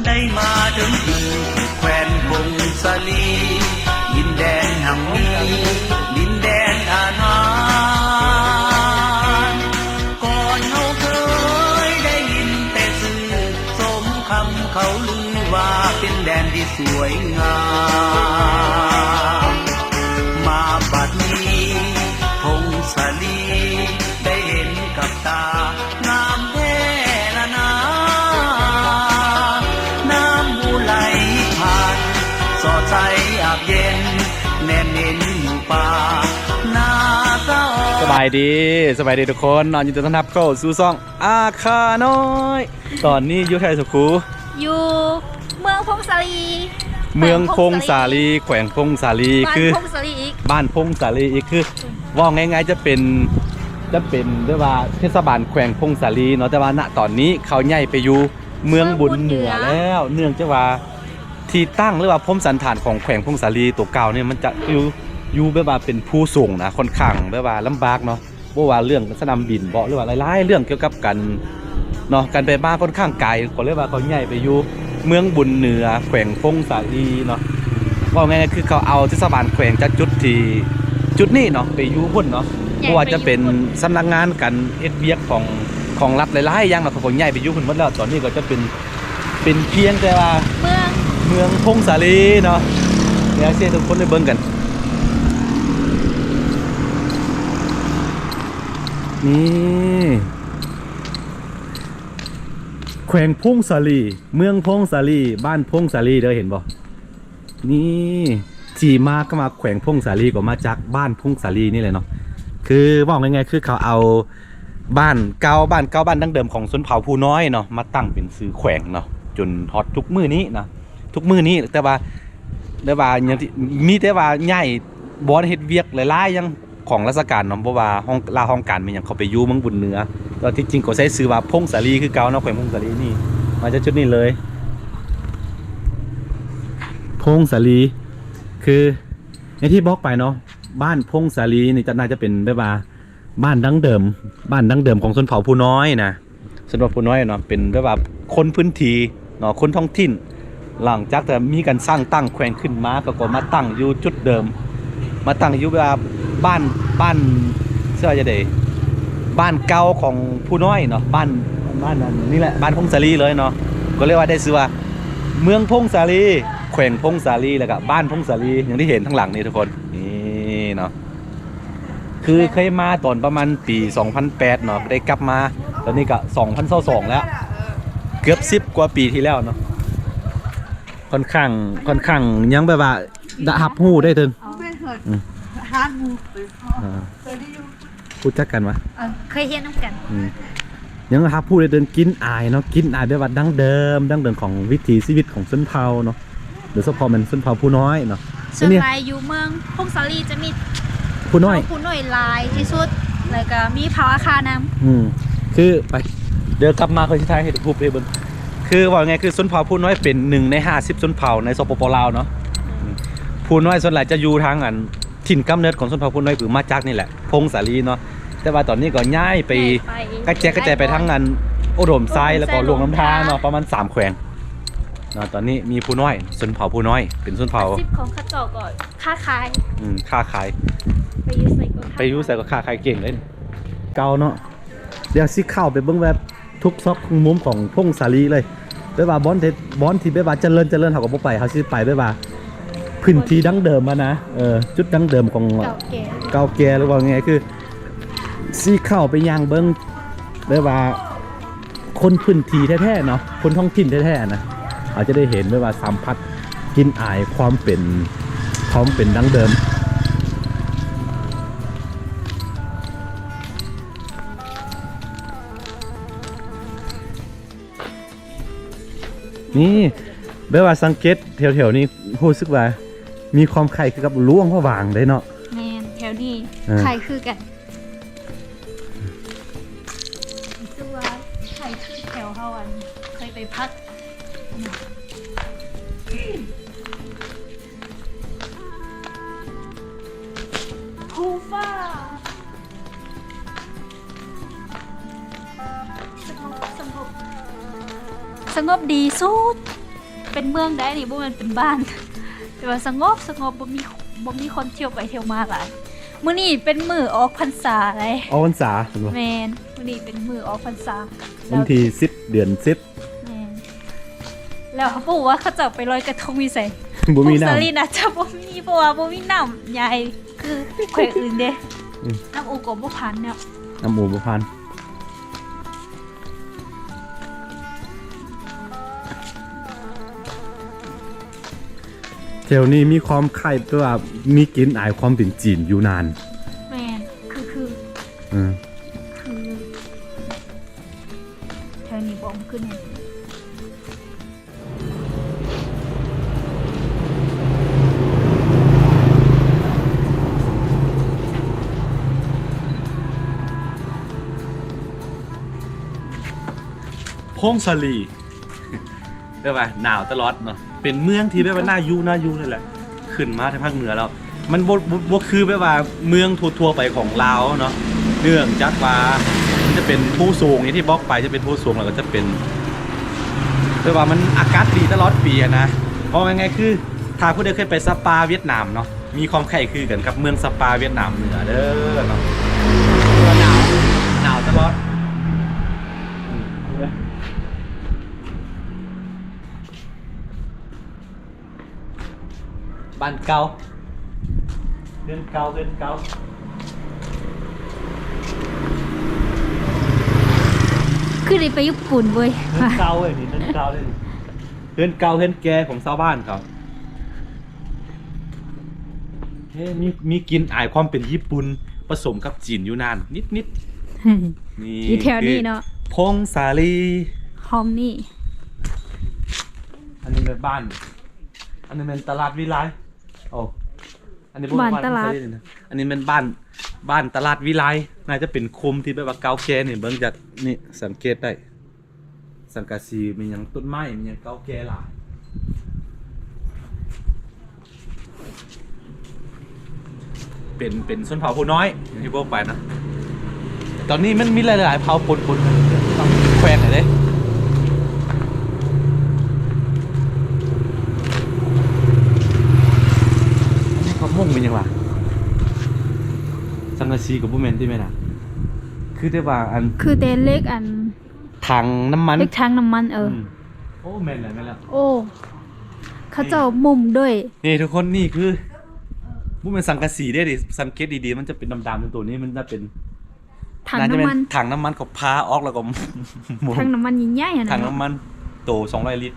ໄດ້ມາເຖິງຢູ່ແຂວງຜົ້ງສາລີ ດິນແດນຮັ່ງມີ ດິນແດນອານານ ກ່ອນເຮົາເຄີຍໄດ້ຍິນແຕ່ຊື່ ສົມຄຳເຂົາລືວ່າເປັນແດນທີ່ສວຍງາມ ມາບັດນີ້ ຜົ້ງສາລີ ໄດ້ເຫັນກັບຕາ ງາມແທ້ລະນາ ນ້ຳອູໄຫຼຜ່ານ ສອດໃສອາບເຢັນ ແນບເນັ່ນຢູ່ປ່າ ໜ້າສະອອນ. ສະບາຍດີ ສະບາຍດີທຸກຄົນເນາະ ຍິນດີຕ້ອນຮັບເຂົ້າສູ່ຊ່ອງອາຄານ້ອຍ. ຕອນນີ້ຢູ່ໃສສະຄູ? ຢູ່ເມືອງຜົ້ງສາລີ ເມືອງຜົ້ງສາລີ ແຂວງຜົ້ງສາລີ ຄືບ້ານຜົ້ງສາລີອີກ ບ້ານຜົ້ງສາລີອີກ ຄືເວົ້າງ່າຍໆ ຈະເປັນ ຈະເປັນ ເອີ້ນວ່າເທດສະບານແຂວງຜົ້ງສາລີເນາະ ແຕ່ວ່ານະຕອນນີ້ເຂົາຍ້າຍໄປຢູ່ເມືອງບຸນເໜືອແລ້ວ ເນື່ອງຈາກວ່າທີ່ຕັ້ງ ຫຼືວ່າພູມສັນຖານຂອງແຂວງຜົ້ງສາລີໂຕເກົ່ານີ້ ມັນຈະຢູ່ ຢູ່ແບບວ່າເປັນພູສູງນະ ຂ້ອນຂ້າງແບບວ່າລຳບາກເນາະ. ບໍ່ວ່າເລື່ອງສະໜາມບິນເບາະ ຫຼືວ່າຫຼາຍໆເລື່ອງກ່ຽວກັບການເນາະ ການໄປມາຂ້ອນຂ້າງໄກ ກໍເລີຍວ່າເຂົາຍ້າຍໄປຢູ່ເມືອງບຸນເໜືອ ແຂວງຜົ້ງສາລີເນາະ. ເວົ້າງ່າຍໆ ຄືເຂົາເອົາເທດສະບານແຂວງຈາກຈຸດທີ່ ຈຸດນີ້ເນາະ ໄປຢູ່ພຸ້ນເນາະ ເພາະວ່າຈະເປັນສຳນັກງານການເຮັດວຽກຂອງ ຂອງລັດຫຼາຍໆຢ່າງເນາະ ເຂົາກໍຍ້າຍໄປຢູ່ພຸ້ນໝົດແລ້ວ. ຕອນນີ້ກໍຈະເປັນ ເປັນພຽງແຕ່ວ່າເມືອງ ເມືອງຜົ້ງສາລີເນາະ ດຽວຊິໃຫ້ທຸກຄົນໄດ້ເບິ່ງກັນ. ນີ້ ແຂວງຜົ້ງສາລີ ເມືອງຜົ້ງສາລີ ບ້ານຜົ້ງສາລີເດີ ເຫັນບໍ່? ນີ້ ທີ່ມາຄຳວ່າແຂວງຜົ້ງສາລີ ກໍມາຈາກບ້ານຜົ້ງສາລີນີ້ແຫຼະເນາະ. ຄືເວົ້າງ່າຍໆ ຄືເຂົາເອົາບ້ານເກົ່າ ບ້ານເກົ່າ ບ້ານດັ້ງເດີມຂອງຊົນເຜົ່າຜູ້ນ້ອຍເນາະ ມາຕັ້ງເປັນຊື່ແຂວງເນາະ ຈົນຮອດທຸກມື້ນີ້ນະ ທຸກມື້ນີ້. ແຕ່ວ່າ ແຕ່ວ່າຫຍັງທີ່ ມີແຕ່ວ່າຍ້າຍບ່ອນເຮັດວຽກຫຼາຍໆຢ່າງ ຂອງລາຊະການເນາະ ບໍ່ວ່າຫ້ອງລາວຫ້ອງການແມ່ນຫຍັງ ເຂົາໄປຢູ່ເມືອງບຸນເໜືອ. ແຕ່ທີ່ຈິງກໍໃຊ້ຊື່ວ່າຜົ້ງສາລີຄືເກົ່າເນາະ ແຂວງຜົ້ງສາລີນີ້ ມາຈາກຈຸດນີ້ເລີຍ ຜົ້ງສາລີ. ຄືຢ່າງທີ່ບອກໄປເນາະ ບ້ານຜົ້ງສາລີນີ້ຈະ ໜ້າຈະເປັນແບບວ່າບ້ານດັ້ງເດີມ ບ້ານດັ້ງເດີມຂອງຊົນເຜົ່າຜູ້ນ້ອຍນະ. ຊົນເຜົ່າຜູ້ນ້ອຍເນາະ ເປັນແບບວ່າຄົນພື້ນທີ່ເນາະ ຄົນທ້ອງຖິ່ນ. ຫຼັງຈາກທີ່ມີການສ້າງຕັ້ງແຂວງຂຶ້ນມາ ເຂົາກໍມາຕັ້ງຢູ່ຈຸດເດີມ ມາຕັ້ງຢູ່ແບບວ່າບ້ານ ບ້ານ ເອີ້ນວ່າຈັ່ງໃດ ບ້ານເກົ່າຂອງຜູ້ນ້ອຍເນາະ ບ້ານ ບ້ານນັ້ນນີ້ແຫຼະ ບ້ານຜົ້ງສາລີເລີຍເນາະ. ກໍເລີຍວ່າໄດ້ຊື່ວ່າເມືອງຜົ້ງສາລີ ແຂວງຜົ້ງສາລີ ແລ້ວກໍບ້ານຜົ້ງສາລີ ຢ່າງທີ່ເຫັນທາງຫຼັງນີ້ທຸກຄົນ ນີ້ເນາະ. ຄືເຄີຍມາຕອນປະມານປີສອງພັນແປດເນາະ ໄດ້ກັບມາ ຕອນນີ້ກະສອງພັນຊາວສອງແລ້ວ ເກືອບສິບກວ່າປີທີ່ແລ້ວເນາະ. ຂ້ອນຂ້າງ ຂ້ອນຂ້າງຍັງແບບວ່າ ໄດ້ຮັບຮູ້ໄດ້ເຖິງ ອືມ ອາ ຮູ້ຈັກກັນວະ? ເອີ ເຄີຍຮຽນນຳກັນ ອືມ. ຍັງຮັບຮູ້ໄດ້ເຖິງກິ່ນອາຍເນາະ ກິ່ນອາຍແບບວ່າດັ້ງເດີມ ດັ້ງເດີມຂອງວິຖີຊີວິດຂອງຊົນເຜົ່າເນາະ ໂດຍສະເພາະແມ່ນຊົນເຜົ່າຜູ້ນ້ອຍເນາະ. ສ່ວນຫຼາຍຢູ່ເມືອງຜົ້ງສາລີຈະມີຜູ້ນ້ອຍ ຜູ້ນ້ອຍຫຼາຍທີ່ສຸດ ແລ້ວກໍມີເຜົ່າອາຄານຳ. ອືມ ຄືໄປ ດຽວກັບມາຂ້ອຍຊິຖ່າຍໃຫ້ຮູບໃຫ້ເບິ່ງ. ຄືເວົ້າງ່າຍໆ ຄືຊົນເຜົ່າຜູ້ນ້ອຍເປັນໜຶ່ງໃນຫ້າສິບຊົນເຜົ່າໃນ ສປປ ລາວເນາະ. ອືມ ຜູ້ນ້ອຍສ່ວນຫຼາຍຈະຢູ່ທາງອັນ ຖິ່ນກຳເນີດຂອງຊົນເຜົ່າຜູ້ນ້ອຍຄືມາຈາກນີ້ແຫຼະ ຜົ້ງສາລີເນາະ. ແຕ່ວ່າຕອນນີ້ກໍຍ້າຍໄປ ຍ້າຍໄປ ກະແຈກກະຈາຍໄປທາງອັນອຸດົມໄຊ ແລ້ວກໍຫຼວງນ້ຳທາເນາະ ປະມານສາມແຂວງເນາະ. ຕອນນີ້ມີຜູ້ນ້ອຍ ຊົນເຜົ່າຜູ້ນ້ອຍ ເປັນຊົນເຜົ່າ ອາຊີບຂອງເຂົາເຈົ້າກໍຄ້າຂາຍ ອືມ ຄ້າຂາຍ ໄປຢູ່ໃສກໍ ໄປຢູ່ໃສກໍຄ້າຂາຍເກັ່ງເລີຍ ເກົ່າເນາະ. ດຽວຊິເຂົ້າໄປເບິ່ງແບບທຸກຊອກທຸກມຸມຂອງຜົ້ງສາລີເລີຍ ແບບວ່າບ່ອນທີ່ ບ່ອນທີ່ແບບວ່າຈະເລີນ ຈະເລີນ ເຮົາກໍບໍ່ໄປ ເຮົາຊິໄປແບບວ່າພື້ນທີ່ດັ້ງເດີມຫັ້ນນະ ເອີ ຈຸດດັ້ງເດີມຂອງ ເກົ່າແກ່ ເກົ່າແກ່ ຫຼືວ່າງ່າຍໆ ຄືຊິເຂົ້າໄປຍ່າງເບິ່ງ ແບບວ່າຄົນພື້ນທີ່ແທ້ໆເນາະ ຄົນທ້ອງຖິ່ນແທ້ໆນະ ເຮົາຈະໄດ້ເຫັນ ແບບວ່າສຳຜັດກິ່ນອາຍຄວາມເປັນ ຄວາມເປັນດັ້ງເດີມ. ນີ້ ແບບວ່າສັງເກດແຖວໆນີ້ ຮູ້ສຶກວ່າມີຄວາມຄ້າຍຄືກັບຫຼວງພະບາງເດ້ເນາະ. ແມ່ນ ແຖວນີ້ ເອີ ຄ້າຍຄືກັນ ຮູ້ສຶກວ່າຄ້າຍຄືແຖວເຮົາອັນເຄີຍໄປພັກ ພູຟ້າ ສະຫງົບ ສະຫງົບ ສະຫງົບດີສຸດ. ເປັນເມືອງໃດນີ້ ບໍ່ແມ່ນເປັນບ້ານ ແຕ່ວ່າສະຫງົບ ສະຫງົບ ບໍ່ມີ ບໍ່ມີຄົນທ່ຽວໄປທ່ຽວມາຫຼາຍ. ມື້ນີ້ເປັນມື້ອອກພັນສາໃດ໋. ອອກພັນສາເຫັນບໍ່? ແມ່ນ ມື້ນີ້ເປັນມື້ອອກພັນສາ ວັນທີສິບ ເດືອນສິບ. ແມ່ນ ແລ້ວເຮົາບໍ່ຮູ້ວ່າເຂົາເຈົ້າໄປລອຍກະທົງຢູ່ໃສ. ບໍ່ມີນ້ຳ ຜົ້ງສາລີໜ້າຈະບໍ່ມີ ເພາະວ່າບໍ່ມີນ້ຳໃຫຍ່ຄືແຂວງອື່ນເດ້. ອືມ ນ້ຳອູກໍບໍ່ຜ່ານແລ້ວ ນ້ຳອູບໍ່ຜ່ານ. ແຖວນີ້ມີຄວາມຄ້າຍ ແຕ່ວ່າມີກິ່ນອາຍຄວາມເປັນຈີນຢູ່ນານ. ແມ່ນ ຄື ຄື ເອີ ຄື ແຖວນີ້ບໍ່ ມັນຄືແນວ ຜົ້ງສາລີ ແບບວ່າໜາວຕະຫຼອດເນາະ ເປັນເມືອງທີ່ແບບວ່າໜ້າຢູ່ ໜ້າຢູ່ເລີຍແຫຼະ. ຂຶ້ນມາທາງພາກເໜືອແລ້ວ ມັນບໍ່ ບໍ່ ບໍ່ຄືແບບວ່າເມືອງທົ່ວໆໄປຂອງລາວເນາະ ເນື່ອງຈາກວ່າມັນຈະເປັນພູສູງ ຢ່າງທີ່ບອກໄປ ຈະເປັນພູສູງ ແລ້ວກໍຈະເປັນ ແບບວ່າມັນອາກາດດີຕະຫຼອດປີຫັ້ນນະ. ເວົ້າງ່າຍໆຄື ຖ້າຜູ້ໃດເຄີຍໄປສະປາຫວຽດນາມເນາະ ມີຄວາມຄ້າຍຄືກັນກັບເມືອງສະປາຫວຽດນາມເໜືອເດີເນາະ ເພາະວ່າໜາວ ໜາວຕະຫຼອດ. ບ້ານເກົ່າ ເຮືອນເກົ່າ ເຮືອນເກົ່າ ຄືໄດ້ໄປຍີ່ປຸ່ນເວີຍ. ເຮືອນເກົ່າເວີຍນີ້ ເຮືອນເກົ່າເລີຍນີ້ ເຮືອນເກົ່າເຮືອນແກ່ຂອງຊາວບ້ານເຂົາ. ເອີ ມີ ມີກິ່ນອາຍຄວາມເປັນຍີ່ປຸ່ນປະສົມກັບຈີນຢູ່ນານນິດໆ. ນີ້ ຢູ່ແຖວນີ້ເນາະ ຜົ້ງສາລີ ຫ້ອງນີ້. ອັນນີ້ແມ່ນບ້ານ ອັນນີ້ແມ່ນຕະຫຼາດວິໄລ. ໂອ້ ອັນນີ້ບໍ່ແມ່ນບ້ານຕະຫຼາດ ອັນນີ້ແມ່ນບ້ານ ບ້ານຕະຫຼາດວິໄລ. ໜ້າຈະເປັນຄຸ້ມທີ່ແບບວ່າເກົ່າແກ່ນີ້ ເບິ່ງຈາກນີ້ສັງເກດໄດ້ ສັງກະສີແມ່ນຫຍັງ ຕົ້ນໄມ້ແມ່ນຫຍັງເກົ່າແກ່ຫຼາຍ. ເປັນ ເປັນຊົນເຜົ່າຜູ້ນ້ອຍ ຢ່າງທີ່ບອກໄປນະ. ຕອນນີ້ມັນມີຫຼາຍໆເຜົ່າປົນໆກັນ ແຂວງເດ້. ອັນນີ້ເຂົາມຸງແມ່ນຫຍັງວະ? ສັງກະສີກໍບໍ່ແມ່ນຕິແມ່ນນະ? ຄືແຕ່ວ່າອັນ ຄືແຕ່ເຫຼັກອັນ ຖັງນ້ຳມັນ ເຫຼັກຖັງນ້ຳມັນ ເອີ. ອືມ ໂອ້ ແມ່ນແລ້ວ ແມ່ນແລ້ວ. ໂອ້ ເຂົາເຈົ້າມຸງດ້ວຍ. ນີ້ທຸກຄົນ ນີ້ຄື ບໍ່ແມ່ນສັງກະສີເດ້ ສັງເກດດີໆ ມັນຈະເປັນດຳໆ ຕົວນີ້ມັນຈະເປັນ ຖັງນ້ຳມັນ ຖັງນ້ຳມັນ ເຂົາຜ່າອອກແລ້ວກໍ ຖັງນ້ຳມັນໃຫຍ່ໆຫັ້ນນະ ຖັງນ້ຳມັນໂຕສອງຮ້ອຍລິດ.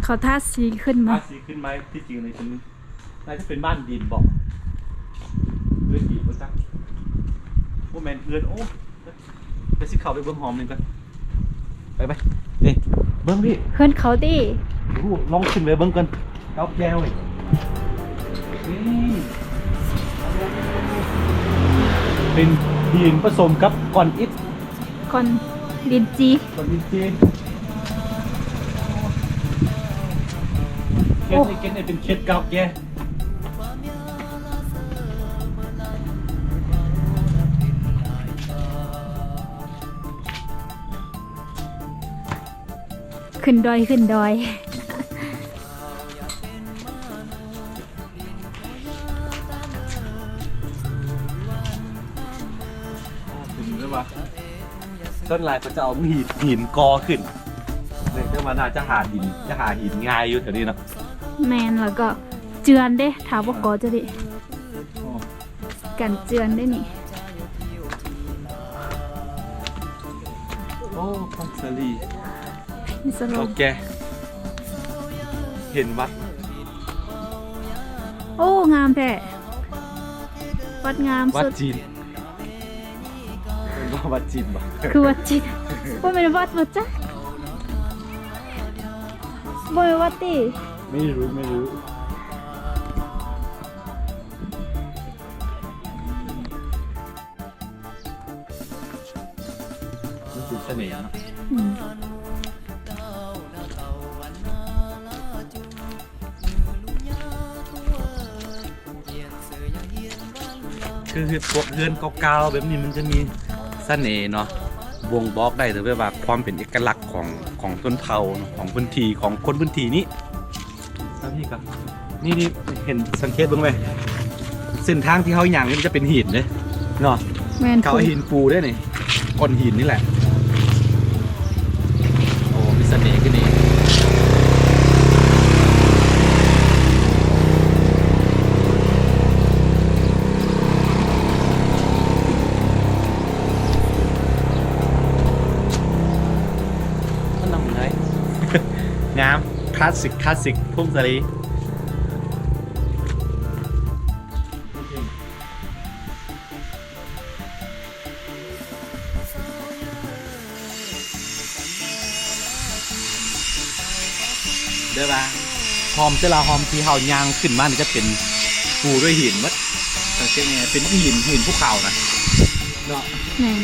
ເຂົາທາສີຂຶ້ນໃໝ່ ທາສີຂຶ້ນໃໝ່. ທີ່ຈິງນີ້ເປັນ ໜ້າຈະເປັນບ້ານດິນບໍ ເຮືອນດິນບໍ່ຈັກ ບໍ່ແມ່ນເຮືອນ. ໂອ້ ດຽວຊິເຂົ້າໄປເບິ່ງຫ້ອງໜຶ່ງກ່ອນ. ໄປ ໄປ ນີ້ ເບິ່ງພີ່ ເຮືອນເຂົາຕິ. ໂອ້ ລອງຂຶ້ນໄປເບິ່ງກ່ອນ ເກົ່າແກ່ເວີຍ. ນີ້ ເປັນຫີນປະສົມກັບກ້ອນອິດ ກ້ອນດິນຈີ ກ້ອນດິນຈີ. ເຂດນີ້ ເຂດນີ້ເປັນເຂດເກົ່າແກ່. ຂຶ້ນດອຍ ຂຶ້ນດອຍ. ຂຶ້ນໄດ້ປະ? ສ່ວນຫຼາຍເຂົາຈະເອົາຫີນ ຫີນກໍ່ຂຶ້ນ ເນື່ອງຈາກວ່າໜ້າຈະຫາຫີນ ຈະຫາຫີນງ່າຍຢູ່ແຖວນີ້ເນາະ. ແມ່ນ ແລ້ວກໍເຈື່ອນເດ້ ຖ້າບໍ່ກໍ່ຈະໄດ້ ໂອ້ ກັນເຈື່ອນໄດ້ນີ້. ໂອ້ ພັກສາລີ ມີສະໂລ ເກົ່າແກ່ ເຫັນວັດ. ໂອ້ ງາມແທ້ ວັດງາມສຸດ. ວັດຈີນ ເອີ້ນວ່າວັດຈີນບໍ່? ຄືວັດຈີນ ບໍ່ແມ່ນວັດບໍ່ຈັກ ບໍ່ແມ່ນວັດຕິ? ໄມ່ຮູ້ ໄມ່ຮູ້. ມັນເປັນສະເໜ່ເນາະ. ອືມ. ຄືເຮືອນ ພວກເຮືອນເກົ່າໆແບບນີ້ ມັນຈະມີສະເໜ່ເນາະ ບົ່ງບອກໄດ້ເລີຍວ່າຄວາມເປັນເອກະລັກຂອງ ຂອງຊົນເຜົ່າເນາະ ຂອງພື້ນທີ່ ຂອງຄົນພື້ນທີ່ນີ້. ແລ້ວນີ້ກໍ ນີ້ ນີ້ ເຫັນ ສັງເກດເບິ່ງໄໝ ເສັ້ນທາງທີ່ເຮົາຍ່າງນີ້ມັນຈະເປັນຫີນເດ້ເນາະ. ແມ່ນ ເຂົາເອົາຫີນປູເດ້ນີ້ ກ້ອນຫີນນີ້ແຫຼະ. ໂອ້ ມີສະເໜ່ຄືນີ້. ມັນນຳໄດ້ ງາມ ຄລາສສິກ ຄລາສສິກ ຜົ້ງສາລີ. ແບບວ່າຮ່ອມແຕ່ລະຮ່ອມທີ່ເຮົາຍ່າງຂຶ້ນມານີ້ຈະເປັນປູດ້ວຍຫີນໝົດ ສັງເກດງ່າຍໆ ເປັນຫີນ ຫີນພູເຂົານະເນາະ. ແມ່ນ.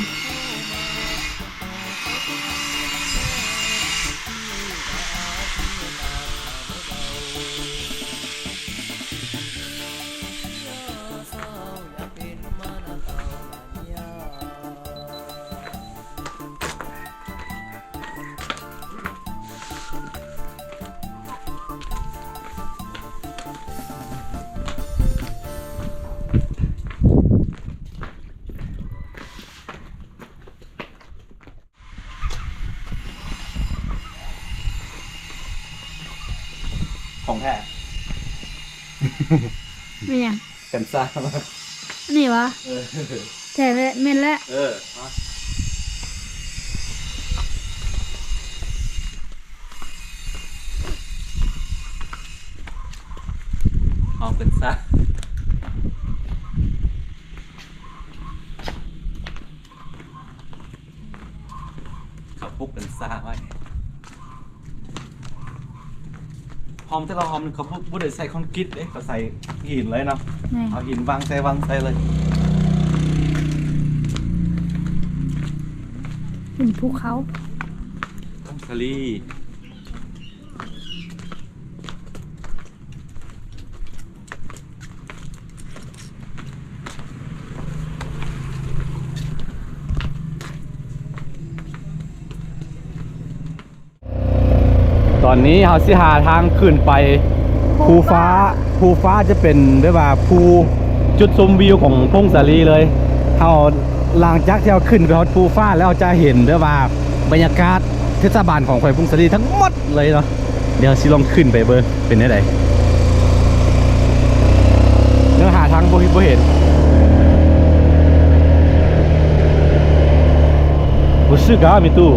ຂອງແທ້ ແມ່ນຫຍັງ? ກັນຊາ ອັນນີ້ຫວາ? ເອີ ແທ້ແຫຼະ ແມ່ນແຫຼະ. ເອີ ມາ ເອົາກັນຊາ. ເຂົາປຸກເປັນຊາໄວ້ ຮ່ອມແຕ່ລະຮ່ອມນີ້ເຂົາບໍ່ ບໍ່ໄດ້ໃສ່ຄອນກຣີດເດ້ ເຂົາໃສ່ຫີນເລີຍເນາະ. ແມ່ນ ເອົາຫີນວາງໃສ່ ວາງໃສ່ເລີຍ. ຫີນພູເຂົາ ຜົ້ງສາລີ. ຕອນນີ້ເຮົາຊິຫາທາງຂຶ້ນໄປພູຟ້າ. ພູຟ້າຈະເປັນແບບວ່າພູ ຈຸດຊົມວິວຂອງຜົ້ງສາລີເລີຍ. ເຮົາ ຫຼັງຈາກທີ່ເຮົາຂຶ້ນໄປຮອດພູຟ້າແລ້ວ ເຮົາຈະເຫັນແບບວ່າບັນຍາກາດເທດສະບານຂອງແຂວງຜົ້ງສາລີທັງໝົດເລີຍເນາະ. ດຽວຊິລອງຂຶ້ນໄປເບິ່ງເປັນແນວໃດ. ຍັງຫາທາງບໍ່ ບໍ່ເຫັນ. ຮູ້ສຶກກະມີຕູ້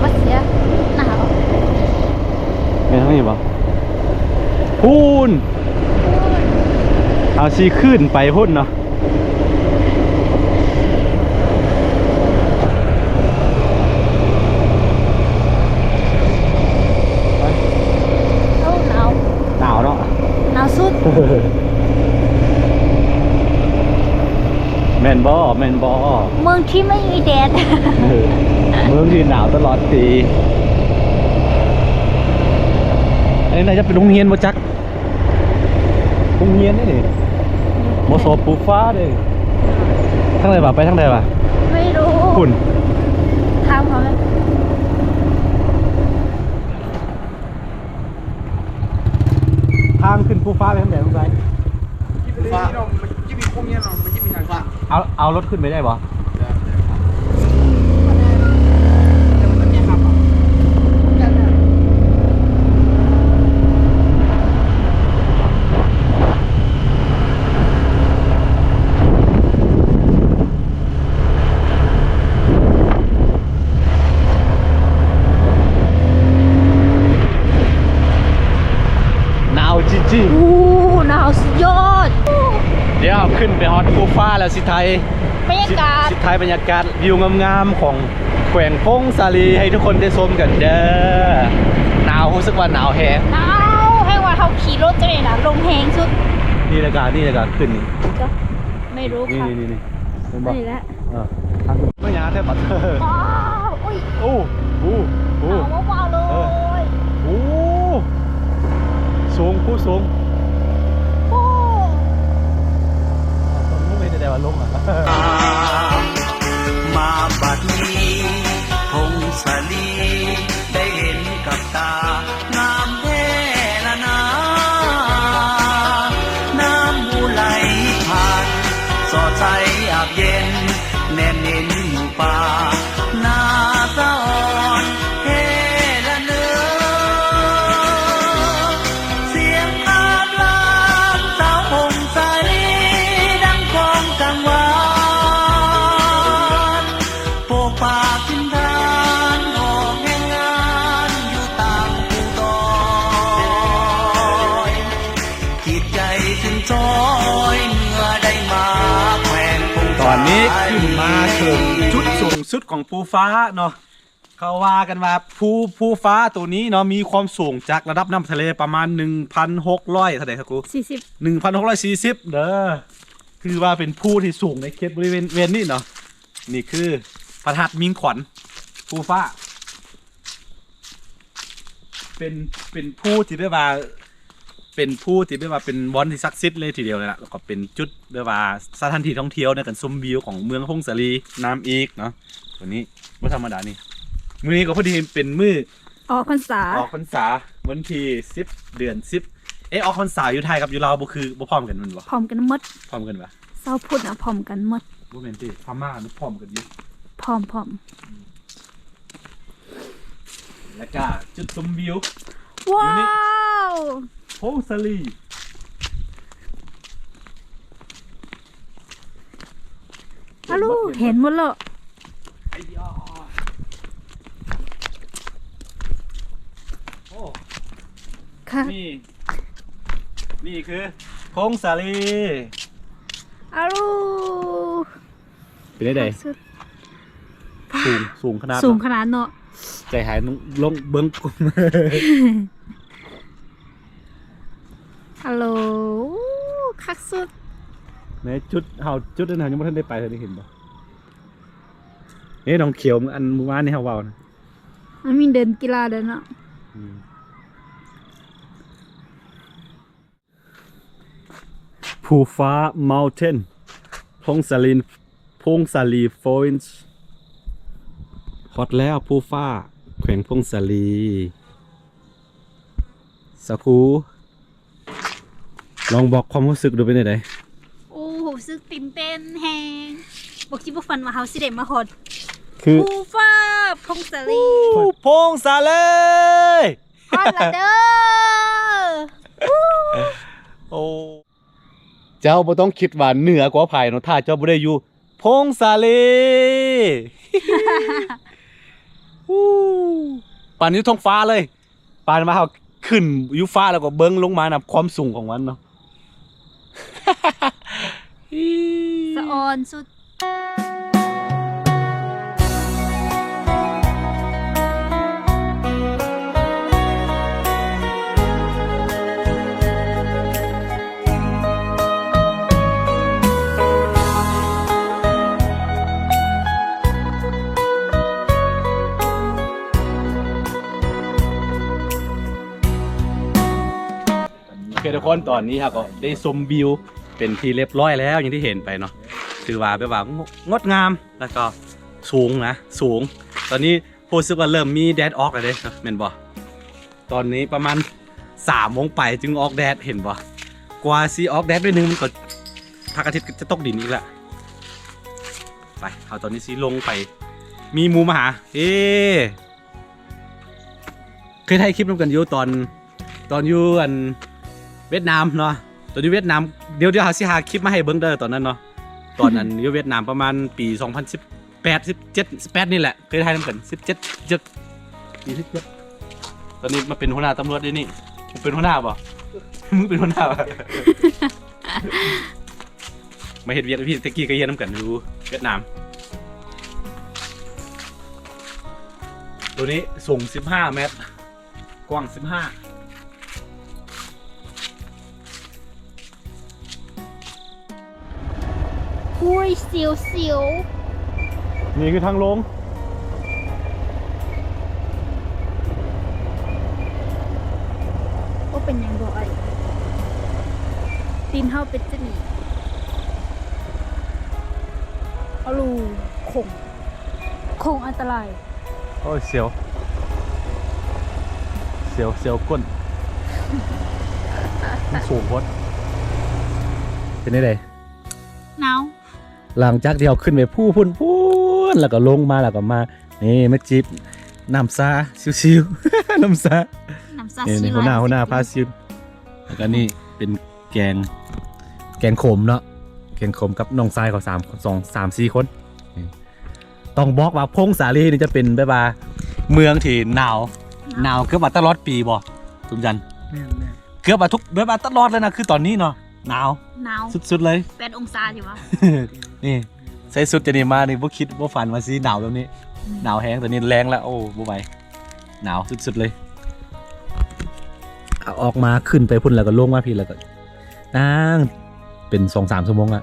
ບໍ່ເສຍ ໜາວ. ແມ່ນທາງນີ້ບໍ່? ພຸ້ນ ເຮົາຊິຂຶ້ນໄປພຸ້ນເນາະ. ໂອ້ ໜາວ ໜາວເນາະ ໜາວສຸດ. ແມ່ນບໍ່? ແມ່ນບໍ່? ເມືອງທີ່ໄມ່ມີແດດ ເອີ ເມືອງທີ່ໜາວຕະຫຼອດປີ. ອັນນີ້ໜ້າຈະເປັນໂຮງຮຽນບໍ່ຈັກ. ໂຮງຮຽນນີ້ ມສ ພູຟ້າເດ້. ທາງໃດວະ? ໄປທາງໃດວະ? ໄມ່ຮູ້ ພຸ້ນ ຖາມເຂົາແມ່ນ. ທາງຂຶ້ນພູຟ້າໄປທາງໃດ ນ້ອງຊາຍ? ພູຟ້າ ເອົາ ເອົາລົດຂຶ້ນໄປໄດ້ບໍ່? ໜາວຈິງໆ. ໂອ້ ໜາວສຸດຍອດ. ດຽວເຮົາຂຶ້ນໄປຮອດພູຟ້າແລ້ວຊິຖ່າຍ ບັນຍາກາດ ຊິ ຊິຖ່າຍບັນຍາກາດວິວງາມໆຂອງແຂວງຜົ້ງສາລີໃຫ້ທຸກຄົນໄດ້ຊົມກັນເດີ. ໜາວ ຮູ້ສຶກວ່າໜາວແຮງ ໜາວແຮງວ່າເຮົາຂີ່ລົດຈັ່ງນີ້ນະ ລົມແຮງສຸດ. ນີ້ລະກະ ນີ້ລະກະຂຶ້ນນີ້ ໄມ່ຮູ້ ນີ້ ນີ້ ນີ້ ເຫັນບໍ່? ນີ້ແຫຼະ ເອີ ທາງຂຶ້ນ ມັນຫຍັງແທ້ບັດ. ວ້າວ ໂອ້ຍ ໂອ້ ໂອ້ ໂອ້ ໜາວວ້າວເລີຍ. ເອີ ໂອ້ ສູງ ພູສູງ ໂອ້. ລົງ ມາບັດນີ້ ພົງສາລີ ໄດ້ເຫັນກັບຕາ ງາມແທ້ລະນາ ນ້ຳຫູໄຫຼຜ່ານ ສອດໃສອາບເຢັນ ແນບເນັນໝູ່ປ່າ ໜ້າສະອອນແທ້ລະເນີ ສຽງຄາບລາມສາວຜົງສາລີ ດັງກອງກັງວານ ໂປກປາກຖິ່ນຖານ ອອກແຮງງານຢູ່ຕ່າງພູດອຍ ຈິດໃຈຊື່ນຊ້ອຍ ເມື່ອໄດ້ມາແຂວງຜົງສາລີ. ຕອນນີ້ຂຶ້ນມາເຖິງຈຸດສູງສຸດຂອງພູຟ້າເນາະ. ເຂົາວ່າກັນວ່າພູ ພູຟ້າໂຕນີ້ເນາະ ມີຄວາມສູງຈາກລະດັບນ້ຳທະເລປະມານ ໜຶ່ງພັນຫົກຮ້ອຍ ເທົ່າໃດຄະຄູ? ສີ່ສິບ ໜຶ່ງພັນຫົກຮ້ອຍສີ່ສິບເດີ. ຖືວ່າເປັນພູທີ່ສູງໃນເຂດບໍລິເວນ ເວນນີ້ເນາະ. ນີ້ຄືພະທາດມິງຂວັນ ພູຟ້າ ເປັນ ເປັນພູທີ່ແບບວ່າ ເປັນພູທີ່ແບບວ່າເປັນບ່ອນທີ່ສັກສິດເລີຍທີດຽວເລີຍລະ ແລ້ວກໍເປັນຈຸດແບບວ່າສະຖານທີ່ທ່ອງທ່ຽວໃນການຊົມວິວຂອງເມືອງຜົງສາລີນຳອີກເນາະ. ຕົວນີ້ບໍ່ທຳມະດານີ້. ມື້ນີ້ກໍພໍດີເປັນມື້ອອກພັນສາ ອອກພັນສາ ວັນທີສິບ ເດືອນສິບ. ເອະ ອອກພັນສາຢູ່ໄທກັບຢູ່ລາວບໍ່ຄື ບໍ່ພ້ອມກັນແມ່ນບໍ່? ພ້ອມກັນໝົດ ພ້ອມກັນຫວາ? ຊາວພຸດນະພ້ອມກັນໝົດ. ບໍ່ແມ່ນຕິ ພະມ້ານະພ້ອມກັນຢູ່ ພ້ອມ ພ້ອມ. ແລ້ວກະຈຸດຊົມວິວ ວ້າວ ຢູ່ນີ້ ຜົງສາລີ ອາລູ ເຫັນໝົດແລ້ວ ເຫັນໝົດ ເຫັນໝົດ ໄອ້ຢາ ໂອ້ ຄ່ະ ນີ້ ນີ້ຄືຜົງສາລີ ອາລູ ເປັນຈັ່ງໃດ? ຄັກສຸດ ສູງ ສູງຂະໜາດ ສູງຂະໜາດເນາະ ໃຈຫາຍລົງເບິ່ງ ອາໂຫຼ ຄັກສຸດ. ໃນຈຸດເຮົາ ຈຸດນັ້ນເຮົາຍັງບໍ່ທັນໄດ້ໄປເທື່ອນີ້ ເຫັນບໍ່? ເອີ ໜອງຂຽວ ອັນມື້ວານນີ້ເຮົາເວົ້ານະ ມັນມີເດີ່ນກິລາເດີເນາະ ອືມ. ພູຟ້າ Mountain ຜົງສາລີ ຜົງສາລີ Falls ຮອດແລ້ວ ພູຟ້າ ແຂວງຜົງສາລີ. ສາຄູ ລອງບອກຄວາມຮູ້ສຶກດູ ເປັນຈັ່ງໃດ? ໂອ້ ຮູ້ສຶກຕື່ນເຕັ້ນແຮງ ບໍ່ຄິດບໍ່ຝັນວ່າເຮົາຊິໄດ້ມາຮອດ ຄື ພູຟ້າ ຜົງສາລີ ຜົງສາລີ. ຮອດລະເດີ ໂອ້ ເຈົ້າບໍ່ຕ້ອງຄິດວ່າເໜືອກວ່າໃຜເນາະ ຖ້າເຈົ້າບໍ່ໄດ້ຢູ່ຜົງສາລີ ປານຢູ່ທ້ອງຟ້າເລີຍ ປານວ່າເຮົາຂຶ້ນຢູ່ຟ້າແລ້ວກໍເບິ່ງລົງມານຳຄວາມສູງຂອງມັນເນາະ ສະອອນສຸດ. ໂອເຄທຸກຄົນ ຕອນນີ້ເຮົາກໍໄດ້ຊົມວິວເປັນທີ່ລຽບຮ້ອຍແລ້ວ ຢ່າງທີ່ເຫັນໄປເນາະ ຖືວ່າແບບວ່າງົດງາມ ແລ້ວກໍສູງນະ ສູງ. ຕອນນີ້ຮູ້ສຶກວ່າເລີ່ມມີແດດອອກແລ້ວເດ້ ແມ່ນບໍ່? ຕອນນີ້ປະມານສາມໂມງປາຍຈຶ່ງອອກແດດ ເຫັນບໍ່? ກວ່າຊິອອກແດດໜ້ອຍໜຶ່ງ ມັນກໍ ພະອາທິດກໍຈະຕົກດິນອີກແລ້ວ. ໄປ ເຮົາຕອນນີ້ຊິລົງໄປ ມີໝູ່ມາຫາ ເອີ ເຄີຍຖ່າຍຄລິບນຳກັນຢູ່ຕອນ ຕອນຢູ່ອັນຫວຽດນາມເນາະ ຕອນຢູ່ຫວຽດນາມ ດຽວ ດຽວເຮົາຊິຫາຄລິບມາໃຫ້ເບິ່ງເດີ ຕອນນັ້ນເນາະ ຕອນນັ້ນຢູ່ຫວຽດນາມປະມານປີສອງພັນສິບແປດ ສິບເຈັດ ສິບແປດນີ້ແຫຼະ ເຄີຍຖ່າຍນຳກັນ ສິບເຈັດ ສິບເຈັດ ປີສິບເຈັດ. ຕອນນີ້ມາເປັນຫົວໜ້າຕຳຫຼວດເດນີ້ ເປັນຫົວໜ້າບໍ່? ມຶງເປັນຫົວໜ້າບໍ່? ມາເຮັດວຽກຢູ່ພີ້ ແຕ່ກີ້ກໍຮຽນນຳກັນຢູ່ຫວຽດນາມ. ໂຕນີ້ສູງສິບຫ້າແມັດ ກວ້າງສິບຫ້າ. ໂອ້ຍ ສຽວໆ ນີ້ຄືທາງລົງ. ບໍ່ເປັນຫຍັງດອກ ໄອ້ ຕີນເຮົາເປັນຈັ່ງນີ້. ອັນຕະລາຍ. ໂອ້ຍ ສຽວ ສຽວ ສຽວກົ້ນ ມັນສູງໂພດ. ເປັນຈັ່ງໃດ? ໜາວ. ຫຼັງຈາກທີ່ເຮົາຂຶ້ນໄປພູພຸ້ນ ພຸ້ນ ແລ້ວກໍລົງມາ ແລ້ວກໍມາ ນີ້ ມາຈິບນ້ຳຊາຊິວໆ ນ້ຳຊາ ນ້ຳຊາ ນີ້ ຫົວໜ້າ ຫົວໜ້າພາຊິວ. ແລ້ວກໍນີ້ເປັນແກງ ແກງຂົມເນາະ ແກງຂົມກັບນ້ອງຊາຍເຂົາສາມ ສອງ ສາມ ສີ່ຄົນ. ນີ້ ຕ້ອງບອກວ່າຜົ້ງສາລີນີ້ຈະເປັນແບບວ່າເມືອງທີ່ໜາວ ໜາວເກືອບວ່າຕະຫຼອດປີບໍ່ ສົມຈັນ? ແມ່ນໆ ເກືອບວ່າທຸກ ແບບວ່າຕະຫຼອດເລີຍນະ ຄືຕອນນີ້ເນາະ ໜາວ ໜາວສຸດໆເລີຍ ແປດອົງສາຢູ່ຫວາ? ນີ້ ໃສ່ຊຸດຈະນີ້ມານີ້ ບໍ່ຄິດບໍ່ຝັນວ່າຊິໜາວແບບນີ້. ອືມ ໜາວແຮງ ຕອນນີ້ແລງແລ້ວ ໂອ້ ບໍ່ໄຫວ ໜາວສຸດໆເລີຍ. ອອກມາຂຶ້ນໄປພຸ້ນ ແລ້ວກໍລົງມາພີ້ ແລ້ວກໍນັ່ງເປັນສອງສາມຊົ່ວໂມງລະ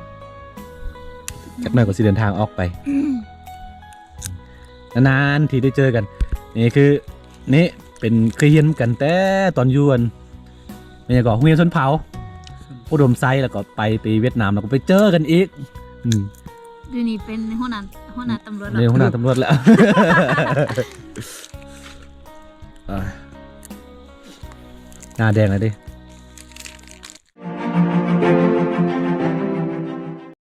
ຈັກໜ້ອຍກໍຊິເດີນທາງອອກໄປ. ອືມ ນານໆທີ່ໄດ້ເຈີກັນ. ນີ້ຄື ນີ້ເປັນ ເຄີຍຮຽນກັນແຕ່ຕອນຢູ່ອັນ ແມ່ນຫຍັງເກາະ ໂຮງຮຽນຊົນເຜົ່າອຸດົມໄຊ ແລ້ວກໍໄປ ໄປຫວຽດນາມ ແລ້ວກໍໄປເຈີກັນອີກ. ອືມ ດຽວນີ້ເປັນຫົວໜ້າ ຫົວໜ້າຕຳຫຼວດແລ້ວ ເປັນຫົວໜ້າຕຳຫຼວດແລ້ວ. ອ່າ ໜ້າແດງແລ້ວເດ້.